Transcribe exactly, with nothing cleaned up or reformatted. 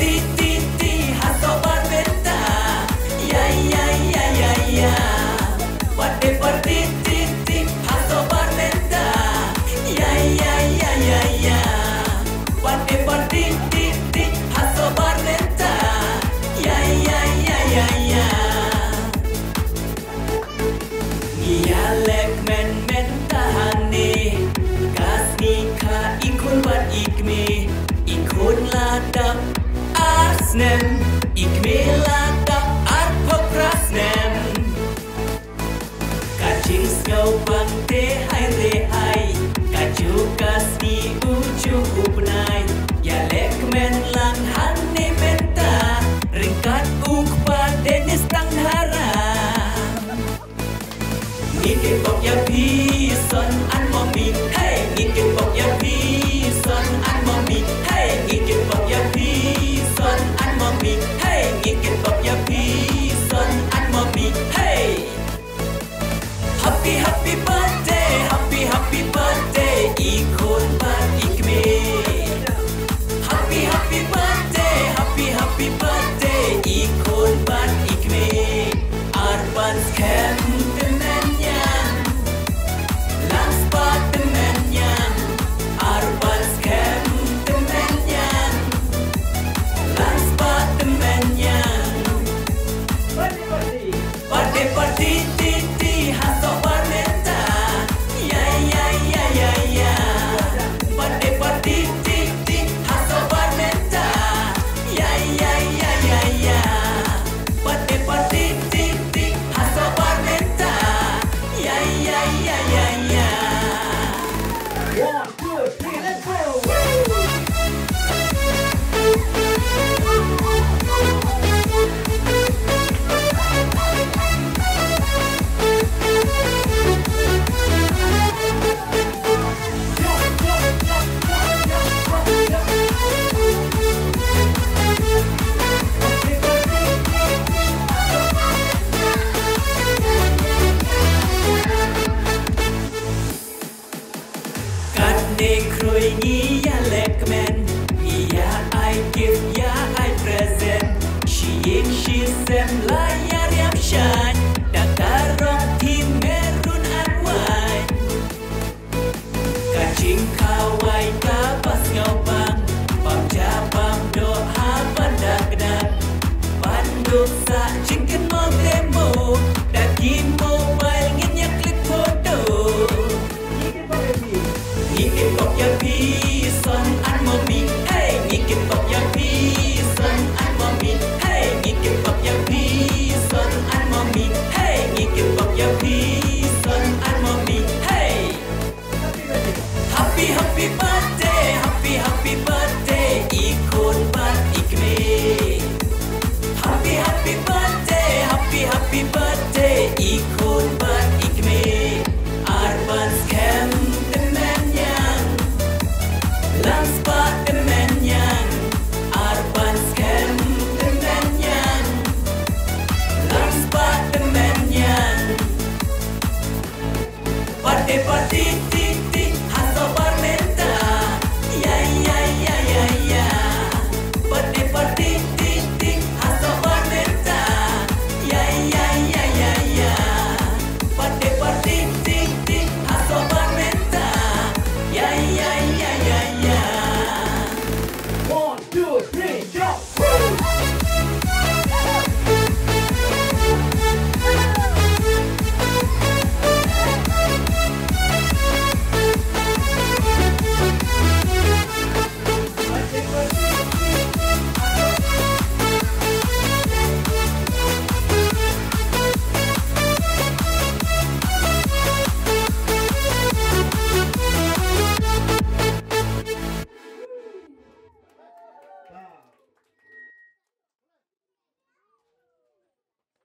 Ti ti ti ha soh bar mynta. Ya ya ya ya ya. Wat dei por ti ti ti ha soh bar mynta. Ya ya ya ya ya. Wat dei por ti ti ti ha soh bar mynta. Ya ya ya ya ya. Ïa leh kmen mynta hangne. Ka sngi kha i khun bad i kmie. I khun la dap ar snem. I kmie